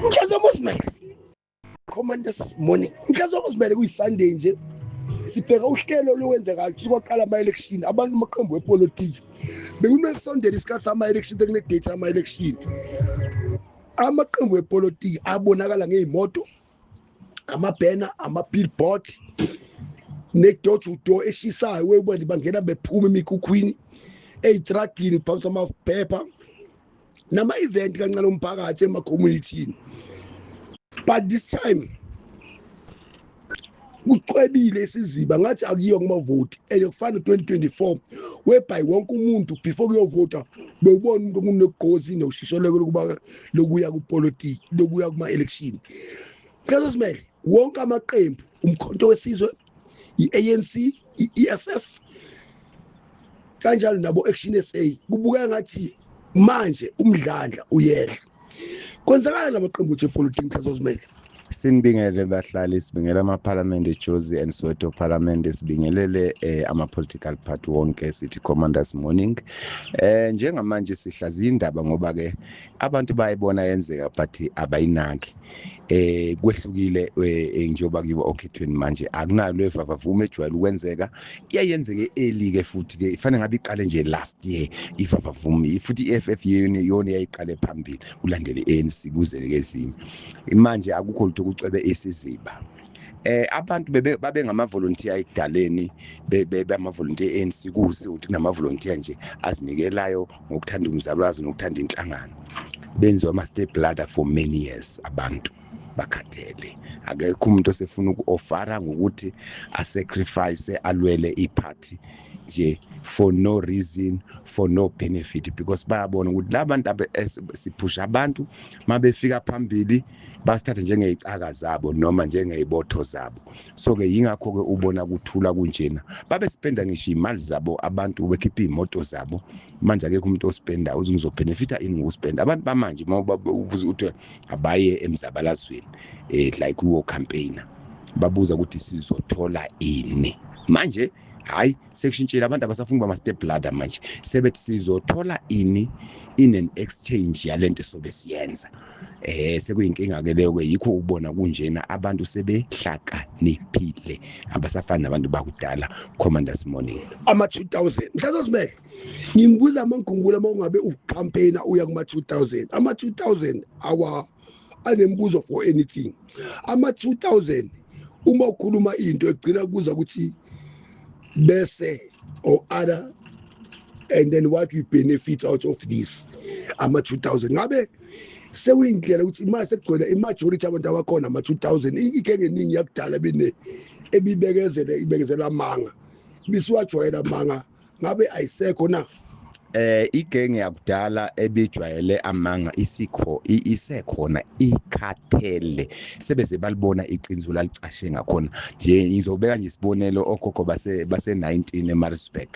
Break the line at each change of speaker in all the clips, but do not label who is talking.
Mhlaza Mosmele, Commanders Morning. Mhlaza Mosmele, kuyi-Sunday nje, sibheka uhlelo olwenzekayo kwaqala ama-election. Abantu, amaqembu wepolitiki, bekunekusondela isikhathi sama-election, sekune-date ama-election. Amaqembu wepolitiki abonakala ngey'moto, amabhena, ama-billboard, ne-door to door eshisayo, webona bangena bephuma emikhukhwini, ey'tradini, phambi amaphepha, nama-event kancane umphakathi ema-community. But this time kucwebile isiziba, ngathi akuyiwa kumavoti, and kufana no-2024, whereby wonke umuntu before kuyovota bewubona umuntu okunegqozi noshisholeko lokuba lokuya kupolitiki, lokuya kuma-election. Mhlazo simele wonke amaqembu, Umkhonto Wesizwe, i-ANC, i-EFF, kanjalo nabo Action SA, kubukeka ngathi manje umdlandla uyehla. Kwenzakala lamaqembu ethu epolitiki, mhlazo simele?
Sinibingelele bahlali, sibingelele amaphalamende eJozi and Soweto Parliament, sibingelele ama-political party wonke, sithi Commanders Morning. Njengamanje sihlaziya indaba ngoba ke abantu bayibona yenzeka but abayinaki. Kwehlukile njengoba kuyiwa okhethweni manje, akunalo evavavuma ejwayele ukwenzeka. Iyayenzeka early ke futhi ke ifanele ngabe iqale nje last year ivavavuma, futhi i-EFF yona yayiqale phambili, kulandele i-ANC, kuze ke ezinye. Manje akukho lutho, kucwebe isiziba. Abantu bebe babengama volunteer ekudaleni, bama volunteer ANC, kuze ukuthi kunama volunteer nje azinikelayo ngokuthanda umzabalazo nokuthanda inhlangano. Benziwa ama step ladder for many years, abantu bakhathele. Akekho umuntu osefuna uku-offera ngokuthi asacrifice, alwele iphathi nje for no reason, for no benefit, because bayabona ukuthi la bantu siphusha abantu, mabefika phambili basithathe njengey'caka zabo noma njengey'botho zabo. So-ke yingakho-ke ubona kuthula kunjena. Babespenda ngisho iy'mali zabo abantu, bekhipha iy'moto zabo. Manje akekho umuntu ospendayo. Uze ngizobhenefitha ini ngokuspenda? Abantu bamanje uma ubuza ukuthi abaye emzabalazweni, like kuwo-campaigner, babuza ukuthi sizothola ini. Manje hayi, sekushintshile, abantu abasafuni ukuba ama-step ladder. Manje sebethi sizothola ini in an exchange yalento sobe siyenza. Sekuyinkinga ke leyo ke, yikho ubona kunjena, abantu sebehlakaniphile, abasafani nabantu bakudala. Commanders Morning.
Ama-2000, mhlaza simele, ngimbuza mangikhumbula, uma ungabe ucampaigner uya kuma-2000, ama-2000 awa anembuzo for anything. Ama-2000, uma ukhuluma into egcina kuza ukuthi bese or other, and then what we benefit out of this. Ama-2000 ngabe sekuyindlela ukuthi imali sekugcwele i-majority abantu abakhona ama-2000, ikenge eningi yakudala bene ebibekezele, ibekezela amanga, bisiwajwayela amanga, ngabe ayisekho na?
Igenge yakudala ebijwayele amanga isikho, isekhona, ikhathele, sebeze balibona iqiniso lalicashe ngakhona nje. Ngizobeka nje isibonelo, okhokho base 19 eMaritzburg,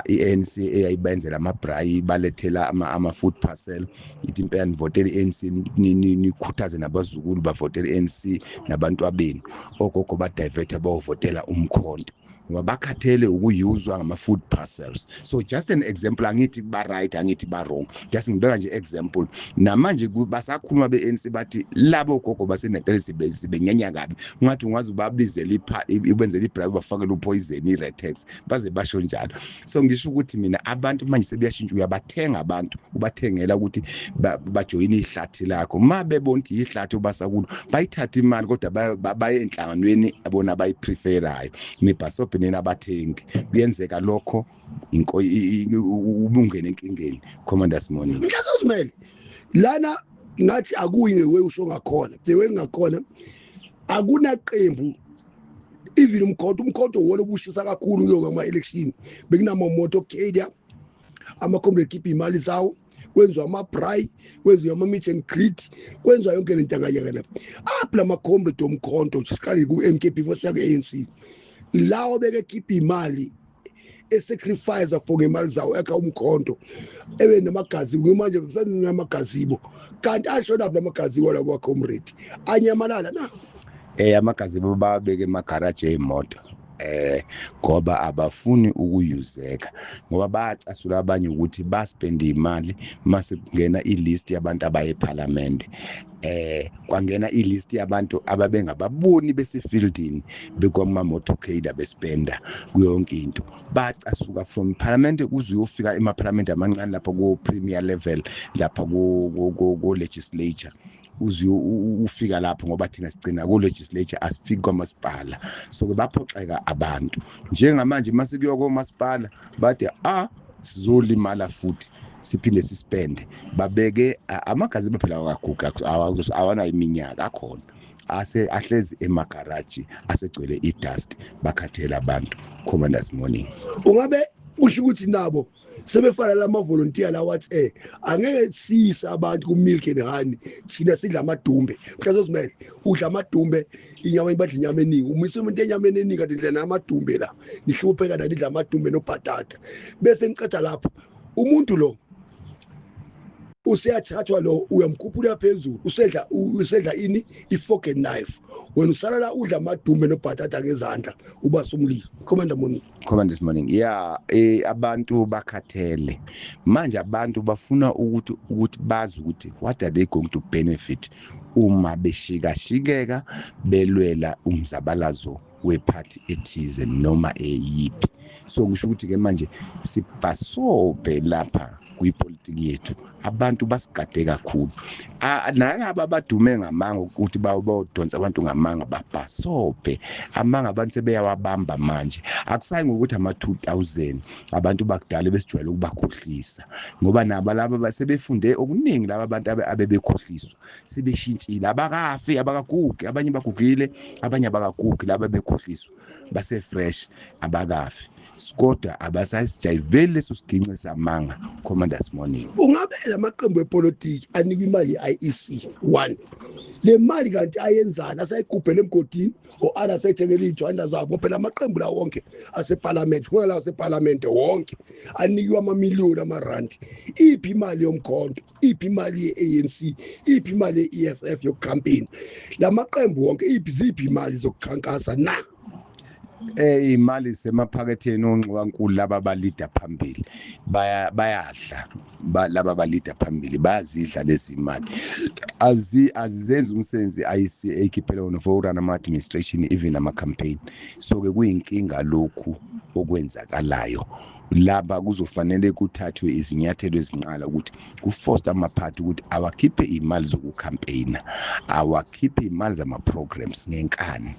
iANC eyayibenzela ama-braai, balethela ama food parcel, ithi impela nivotele iANC, nikhuthaze nabazukulu bavotele iANC nabantu abenu. Ogogo badivert, bawuvotela Umkhonto ngoba bakhathele ukuyuzwa ngama-food parcels. So just an example, angithi ba-right, angithi ba-wrong, just ngibeka nje example. Namanje basakhuluma be-ANC, bathi labo gogo basenetele sibenyanya kabi, ungathi ungaze ubabizele, ubenzele ibribe, bafakele upoison, i-Rattex, baze basho njalo. So ngisho ukuthi mina abantu manje sebeyashintsha, uyabathenga abantu, ubathengela ukuthi bajoyine ihlathi lakho. Ma bebona ukuthi ihlathi obasa kulo, bayithatha imali, kodwa baye enhlanganweni bona bayipreferayo. Nibhasobhe nina abathengi, kuyenzeka lokho, ubungene enkingeni. Commanders Morning.
Mhlazozimele, lana ngathi akuyi ngewe usho ngakhona, the way ngakhona akunaqembu, even Umkhonto wona obushisa kakhulu kuyo kuma-election, bekunamamoto Cadia, ama-comrade khipha imali zawo, kwenziwa ama-braai, kwenziwa ama-meet and greet, kwenziwa yonke le nto angayeke lapha. Aphi lama-comrade oMkhonto? Siqale ku-MK before siya ku-ANC. Lawo bekekhipha imali, esacrifice for ngemali zawo, ekha Umkhonto ebe namagazibo. Manje kusenamagazibo, kanti ashona phi lamagazibo lawo comrade? Anyamalala na?
Amagazibo babeke emagaraji ey'moto. Ngoba abafuni ukuyuzeka, ngoba bayacasula abanye ukuthi baspend imali mase kungena ilist yabantu abaye eParliament, kwangena ilist yabantu ababengababoni besefieldini bekwama motorcade abespenda kuyonke into. Bacasuka from parliament kuze uyofika emaparliament amancane lapha ku premier level, lapha ku legislature, uze ufika lapho, ngoba thina sigcina ku legislature, asifiki kwamasipala. So ke baphoxeka abantu. Njengamanje mase kuyiwa komasipala bathi sizolimala futhi siphinde sispende. Babeke amagazi phela akaguga, awana iminyaka akhona, ase ahlezi emagaraji asegcwele idust. Bakhathela abantu. Commanders morning.
Ungabe kusho ukuthi nabo sebefana lama volunteer lawa athi angeke siyise abantu ku milk and honey, thina sidla amadumbe. Mhlawumbe uzimele udla amadumbe, inyama, ibadla inyama eningi, umise umuntu enyameni eningi, kanti ndlela namadumbe la nihlupheka nalidla amadumbe nobhatata. Bese ngiceda lapho, umuntu lo useyathathwa, lo uyamkhuphula phezulu, usedla ini, i-fork and knife, wena usala la udla amadumbe nobhatata ngezandla, ubasa umlilo. Commander morning.
Commanders morning. Yeah, abantu bakhathele manje. Abantu bafuna ukuthi bazi ukuthi what are they going to benefit uma beshikashikeka belwela umzabalazo wephathi ethize noma eyiphi. So kusho ukuthi ke manje sibhasobe lapha kwipolitiki yethu, abantu basigade kakhulu. Nalaba abadume ngamanga ukuthi bawodonsa abantu ngamanga, babhasobe amanga, abantu sebeyawabamba manje. Akusayi ngokuthi ama-2000 abantu bakudala besijwayele ukubakhohlisa, ngoba nabo laba sebefunde okuningi. Laba abantu abebekhohliswa sebeshintshile, abakafi, abakagugi. Abanye bagugile, abanye abakagugi. Laba bekhohliswa base-fresh, abakafi, kodwa abasasijayiveli leso siginci samanga. Commanders morning.
Ungabe lamaqembu epolitiki anikwa imali ye-IEC one, le mali kanti ayenzani? Asayigubhela emgodini or other asayithengela iy'jwandla zabo? Phela amaqembu la wonke aseparliament, kungala aseparlamente wonke anikiwe amamiliyoni amarandi. Iphi imali yomkhonto? Iphi imali ye-ANC? Iphi imali ye-EFF yokucampaign? Lamaqembu wonke iphi, ziphi imali zokukhankasa na?
Imali semaphaketheni onxiwankulu. Laba balida phambili bayadla, laba balida phambili bayazidla lezi imali. Azizenzi umsebenzi IEC ekhiphele wona for run ama administration, even ama campaign. So ke kuyinkinga lokhu okwenzakalayo laba. Kuzofanele kuthathwe izinyathelo ezinqala ukuthi kuforce amaphathi ukuthi awakhiphe imali zokucampaigna, awakhiphe imali zama programs ngenkani,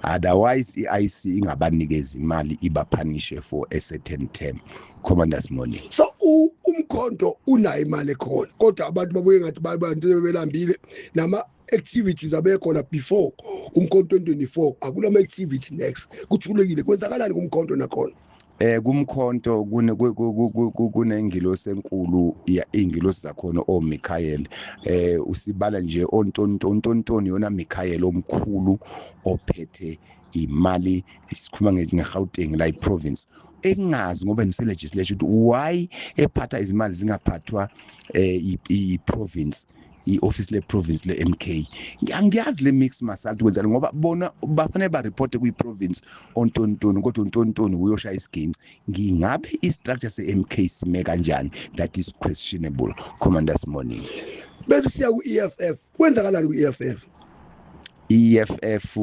otherwise i-IEC ingabanikeza imali, ibapunishe for a certain term. Commanders morning.
So umkhonto unayo imali ekhona, kodwa abantu babuye ngathi abantu belambile. Nama activities abekhona before umkhonto 2024, akulama activity next, kuthulekile. Kwenzakalani kumkhonto nakhona?
Kumkhonto kune kunengilosi enkulu, ingilosi zakhona oMichael. Usibala nje ontontontoni, yona Michael omkhulu ophethe imali. Sikhuluma ngeGauteng la, iprovince engazi ngoba nise legislation ukuthi why ephatha izimali zingaphathwa i-province, i-office le-province le-MK. Angiyazi le mix masalt kwenzani, ngoba bona bafanele ba-report kwi-province ontontoni, kodwa untontoni uyoshaya isiginci. Ngingabe i-structure se-MK sime kanjani? That is questionable. Commanders morning.
Bese siya ku-EFF. Kwenzakalani ku-EFF?
EFF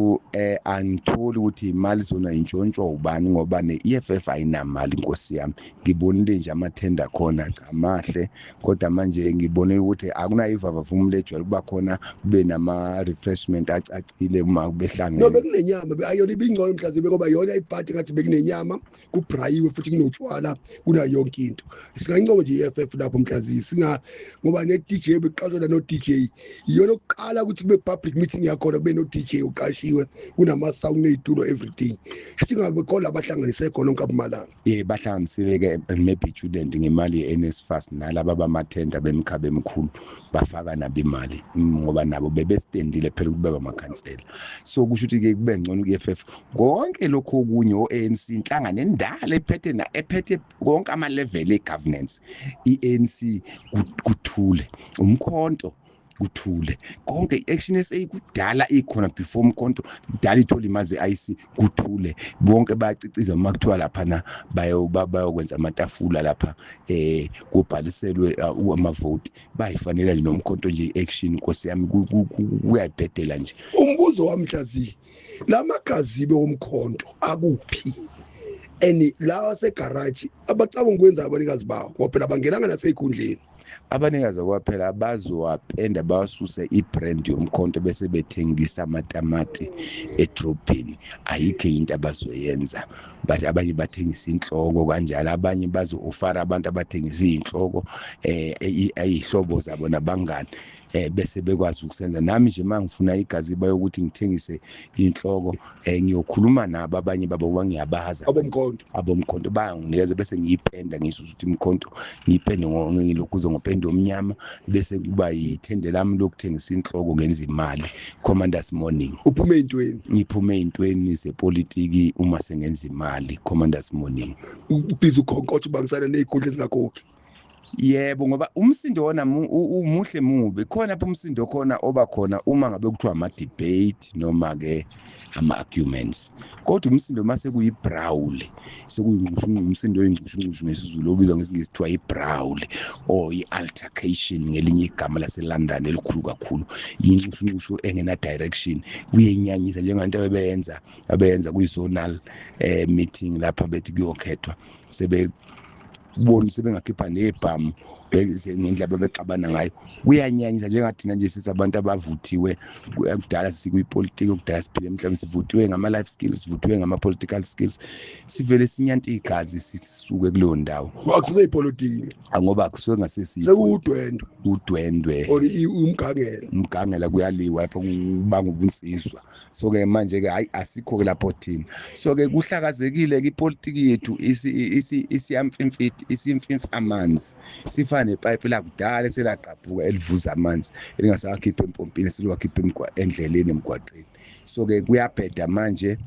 angitholi ukuthi imali zona intshontshwa ubani, ngoba ne-EFF ayinamali, inkosi yami. Ngibonile nje amathenda khona, cha, mahle, kodwa manje ngibonile ukuthi akunayo ivavavuma lejwayele ukuba khona, kube nama refreshment acacile uma
no
behlangene.
Bekunenyama, ayona ibingcono mhlawumbe, ngoba yona ibhadi ngathi bekunenyama, kubrayiwe futhi, kunotshwala, kunayo yonke into. Singayincoma nje i-EFF lapho mhlaziyi singa, ngoba ne-DJ beqashwa, no-DJ iyona okuqala ukuthi kube public meeting yakhona, kube no-DJ uqashiwe, kunama-sound ney'tulo, everything. Shuthi ngabe khona abahlanganise khona onke abumalanga.
Bahlanganisile ke maybe student ngemali ye-NSFAS, nalaba bamathenda bemkhabe emkhulu bafaka nabo imali, ngoba nabo bebestendile phela ukuba amakhansela. So kusho ukuthi ke kube ngcono ku-EFF. Konke lokho okunye, o-ANC, inhlangano endala ephethe na ephethe konke ama-level e-governance, i-ANC kuthule. Umkhonto Kuthule konke. I-Action SA kudala ikhona before umkhonto, kudala ithola imali ze-IC. Kuthule bonke, bayaciciza uma kuthiwa laphana bayokwenza amatafula lapha kubhaliselwe amavoti. Bayifanele nje nomkhonto nje, i-action, nkosi yami, kuyayibhedela nje.
Umbuzo wami, Mhlaziyi, lamagazibe womkhonto akuphi? And lawa segaraji abacabanga ukwenza abanikazi bawo, ngoba phela bangenanga nasey'khundleni.
Abanikazi kwaphela bazowapenda, bawasuse i-brand yomkhonto, bese bethengisa amatamati edrobheni. Ayikho into abazoyenza, but abanye bathengisa inhloko kanjalo, abanye bazo-ofara abantu abathengisa iy'nhloko ey'hlobo zabo nabangani, bese bekwazi ukusenza. Nami nje uma ngifuna igaziba yokuthi ngithengise inhloko, ngiyokhuluma nabo abanye babo ngoba ngiyabaza.
Abomkhonto.
Abomkhonto bayanginikeza, bese ngiyipenda, ngisusa ukuthi imkhonto, ngiyipende ngilokhuza ngopende omnyama, bese kuba yithende lami lokuthengisa inhloko, ngenza imali. Commanders morning.
Uphume ey'ntweni.
Ngiphume ey'ntweni zepolitiki uma sengenza imali. Commanders morning.
Ubhizi ukhonkotha, ubangisana ney'khundla ezingakhokhi.
Yebo, ngoba umsindo wona umuhle mubi khona lapho, umsindo khona oba khona uma ngabe kuthiwa ama-debate noma-ke ama-arguments, kodwa umsindo mase kuyi-brawl, sekuyinxushunxushu, umsindo oyinxushunxushu ngesiZulu obizwa ngesiNgisi kuthiwa i-brawl or i-altercation ngelinye igama lase-London elikhulu kakhulu, inxushunxushu engena-direction, kuyenyanyisa, njengento abeyenza kwi-zonal meeting lapha bethi kuyokhethwa, sebe bona sebengakhipha nebhamu ngendlela bebexabana ngayo. Kuyanyanyisa. Njengathina nje sisabantu abavuthiwe kudala, sikwipolitiki kudala, siphile emhlabeni, sivuthiwe ngama-life skills, sivuthiwe ngama-political skills, sivele sinyante igazi, sisuke kuleyo ndawo.
Akuseyipolitiki.
Ngoba kusuke ngasesi
Sekuwudwendwe.
Udwendwe.
Or umgangela.
Umgangela, kuyaliwa lapho, kubanga ubunsizwa. So-ke manje-ke hayi, asikho-ke lapho thina. So-ke kuhlakazekile-ke ipolitiki yethu, isiyamfimfithi, isimfimfa amanzi, sifana nepayipi lakudala eselaqaphuka, elivuza amanzi, elingasawakhiphi empompini, seliwakhipha endleleni, emgwaqeni. So-ke kuyabheda manje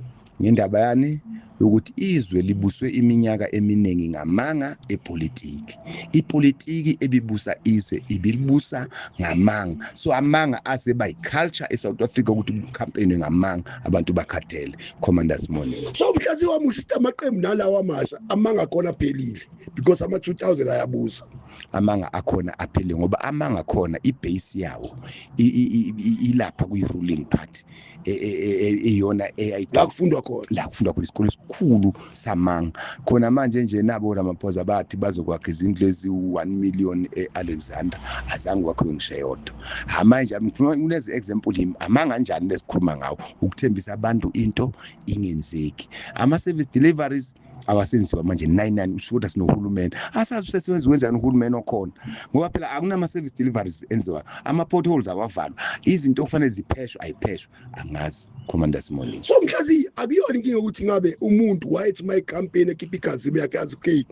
ngendaba yani yokuthi izwe libuswe iminyaka eminingi ngamanga epolitiki. Ipolitiki ebibusa izwe ibilibusa ngamanga, so amanga aseba yi-culture eSouth Africa, ukuthi ku-campaign ngamanga, abantu bakhathele. Commanders morning.
So mhlazi wami, usho ukuthi amaqembu nalawa amasha, amanga akhona aphelile, because ama-2000 ayabusa?
Amanga akhona aphele, ngoba amanga khona i-base yawo ilapha kwi-ruling party, iyona.
La kufundwa khona.
La kufundwa khona, isikole esikhulu samanga khona. Manje nje nabo Ramaphosa bathi bazokwakha izindlu eziwu-1 million e-Alexandra, azange kwakhiwe ngisho eyodwa. Manje ngifuna kunezi example, amanga anjani lesikhuluma ngawo, ukuthembisa abantu into ingenzeki. Ama-service deliveries awasenziwa manje 99, usho ukuthi sinohulumeni, asazi usesebenza wenzani uhulumeni okhona, ngoba phela akunama-service deliveries enziwayo, ama-potholes awavalwa, izinto okufanele zipheshwe ayipheshwa. Angazi. Commanders morning.
So mhlazi, akuyona inkinga ukuthi ngabe umuntu wayethi uma i-campaign ekhipha igazi yakhe, yazi, okay,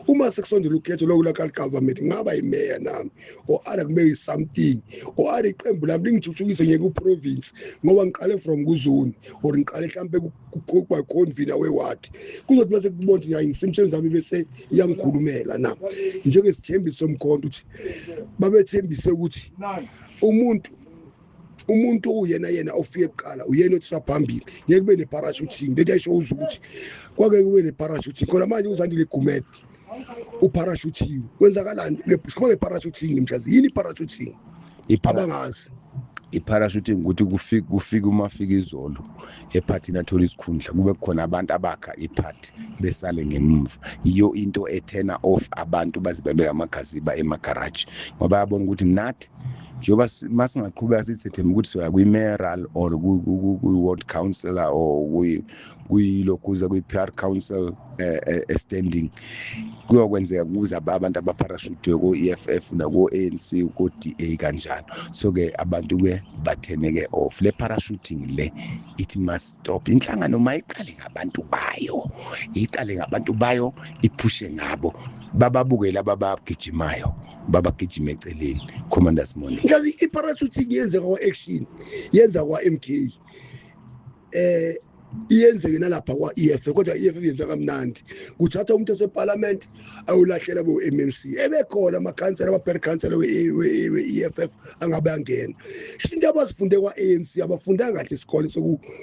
uma sekusondela ukhetho loku-local government, ngaba yimeya nami, or other kube something, or other iqembu lami lingithuthukise ngiye ku-province, ngoba ngiqale from ku-zone, or ngiqale mhlampe kuba convener we-ward, kuzothi bese kubona ukuthi hayi, ngisemsebenzi wami, bese iyangikhulumela na, njengesithembiso somkhonto, ukuthi babethembise ukuthi umuntu uyena yena ofike kuqala, uyena othiswa phambili, ngeke kube ne-parachuting. Lento ayisho uze ukuthi kwake kube ne-parachuting khona. Manje uZandile Gumede upharashuthiwe, kwenzakalani? Sikhuluma nge-parachuting, mhlazi, yini i-parachuting? Abangazi.
I-parachuting ukuthi kufike uma fika izolo ephathini, athola isikhundla, kube khona abantu abakha iphathi besale ngemuva. Yiyo into e-turn-a off abantu, baze bebeka amagaziba emagaraji, ngoba bayabona ukuthi nathi njengoba masingaqhubeka sithethemba ukuthi soya kwi-mayoral or kwi-ward councillor or kuyilokhuza kwi-PR council standing, kuyokwenzeka kuze abantu abaparashutiwe ko-EFF nako-ANC, ko-DA kanjalo. So-ke abantu-ke ba-turn-eke off. Le parachuting le, it must stop. Inhlangano mayiqale ngabantu bayo, iqale ngabantu bayo, iphushe ngabo, bababuke laba bagijimayo, babagijima eceleni. Commanders morning.
Mhlazi, i-parachuting yenzeka kwa-Action, yenza kwa-MK. Iyenzeke nalapha kwa-EFF, kodwa i-EFF yenza kamnandi, kuthatha umuntu oseparliament ayolahlela bo-MMC, ebekhona amakhansela, ama-per councillor we-EFF angabe angena. Into abazifunde kwa-ANC, abafundanga kahle isikole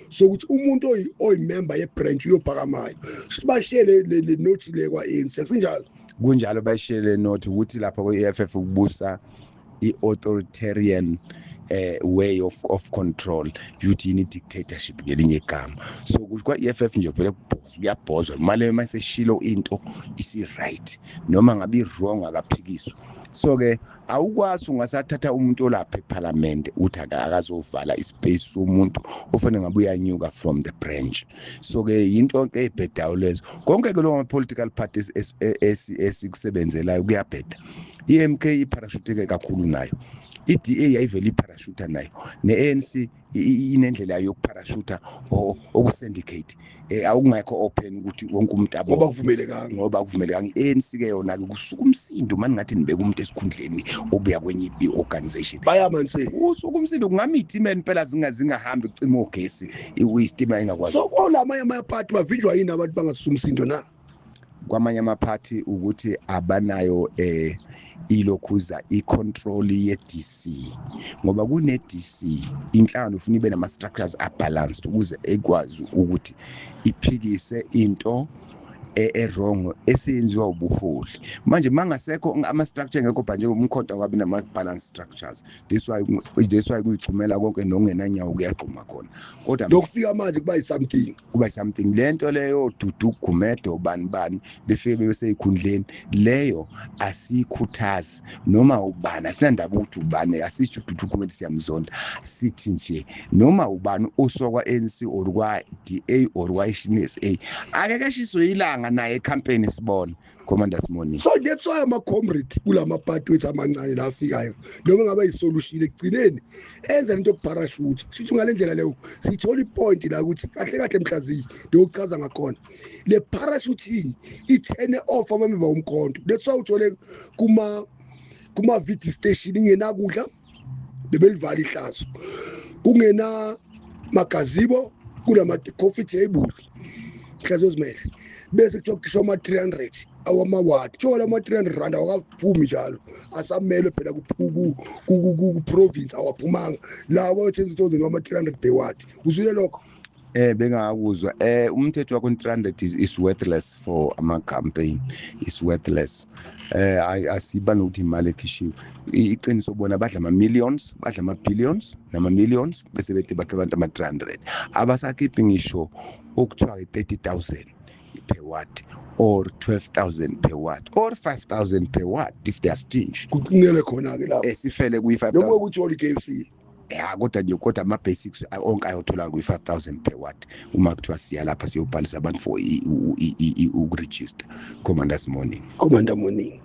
sokuthi umuntu oyimember ye-branch uyophakamayo. Sibashiye le nothi le kwa-ANC, akusinjalo?
Kunjalo, bayishiye le nothi ukuthi lapha kwe-EFF kubusa i-authoritarian way of control, yuthi yini, dictatorship ngelinye igama. So kwa-EFF nje vele kubhozwa, kuyabhozwa male maseshilo into isi-right noma ngabe i-wrong, akaphikiswa. So-ke awukwazi ungasathatha umuntu olapha ephalamende uthi akazovala ispace somuntu ofanele ngabe uyanyuka from the branch. So-ke yinto yonke ey'bhedayo lezo. Konke-ke lo ma-political parties esikusebenzelayo kuyabheda. I-MK iparashuteke kakhulu nayo, i-DA yayivele iparashuta nayo, ne-ANC inendlela yokuparashuta okusyndicate, awungekho open ukuthi wonke umuntu
abone. Ngoba kuvumelekanga.
Ngoba akuvumelekanga. I-ANC ke yona ke kusuka umsindo mani ngathi nibeka umuntu esikhundleni obuya kwenye i-organization.
Bayamansi.
Usuka umsindo, kungama iy'timela impela zingahambi, kucima ogesi, isitima ingakwazi.
So kolamanye amaphathi bavinjwa yini abantu bangasusa umsindo na?
Kwamanye amaphathi ukuthi abanayo ilokhuza i-control ye-DC, ngoba kune-DC inhlangano ufuna ibe nama-structures abalanced ukuze ekwazi ukuthi iphikise into e-wrong eseyenziwa ubuholi. Manje mangasekho ama-structure engekho bha, njengomkhonto akabi nama-balance structures. This why kuyixhumela konke, nokungenanyawo kuyagxuma khona, kodwa
Lokufika manje kuba yi-something.
Kuba something lento leyo. Dudu Gumede, bani bani befike bese yikhundleni leyo, asiyikhuthazi noma ubani, asinandaba ukuthi ubani. Asisho Dudu Gumede siyamzonda, sithi nje noma ubani osokwa ANC or kwa DA or kwa SA akeke eshiswe ilanga naye ecampaign, sibone. Commanders morning.
So that's why ama-comrade kulama-party wethu amancane la afikayo, noma ngabe yisolution, ekugcineni enza lento yokuparashuta. Sithi ngale ndlela leyo sithola ipoint la ukuthi kahle kahle mhlaziyi lokuchaza ngakhona le parachuting i-turn off amamemba womkhonto. That's why uthole kuma VD station ingenakudla, bebelivala ihlazo, kungena magazebo kulama coffee table, mhlaziyo ozimele, bese kuthiwa kukhishwa ama-300 awamawadi. Kuthiwa la ma-R300 awakaphumi njalo, asamelwe phela ku-province, awaphumanga lawa 10,000 wama-300 per ward. Uzwile lokho?
Bengakuzwa. Umthetho wakho 300 is worthless for ama campaign, is worthless. Asiba nokuthi imali ekhishiwe. Iqiniso bona badla ama millions, badla ama billions nama millions, bese bethi bakhe abantu ama 300, abasakhiphi ngisho okuthiwa i-30,000 per ward or 12,000 per ward or 5,000 per ward if they are stingy.
Kucinele khona-ke lapho.
Sifele kuyi-5000.
Noma ukuthi i-KFC.
Ya, kodwa nje, kodwa ama-basics onke ayothola kwi-5000 per ward uma kuthiwa siya lapha siyobhalisa abantu for ukurejista. Commanders morning.
Commander morning.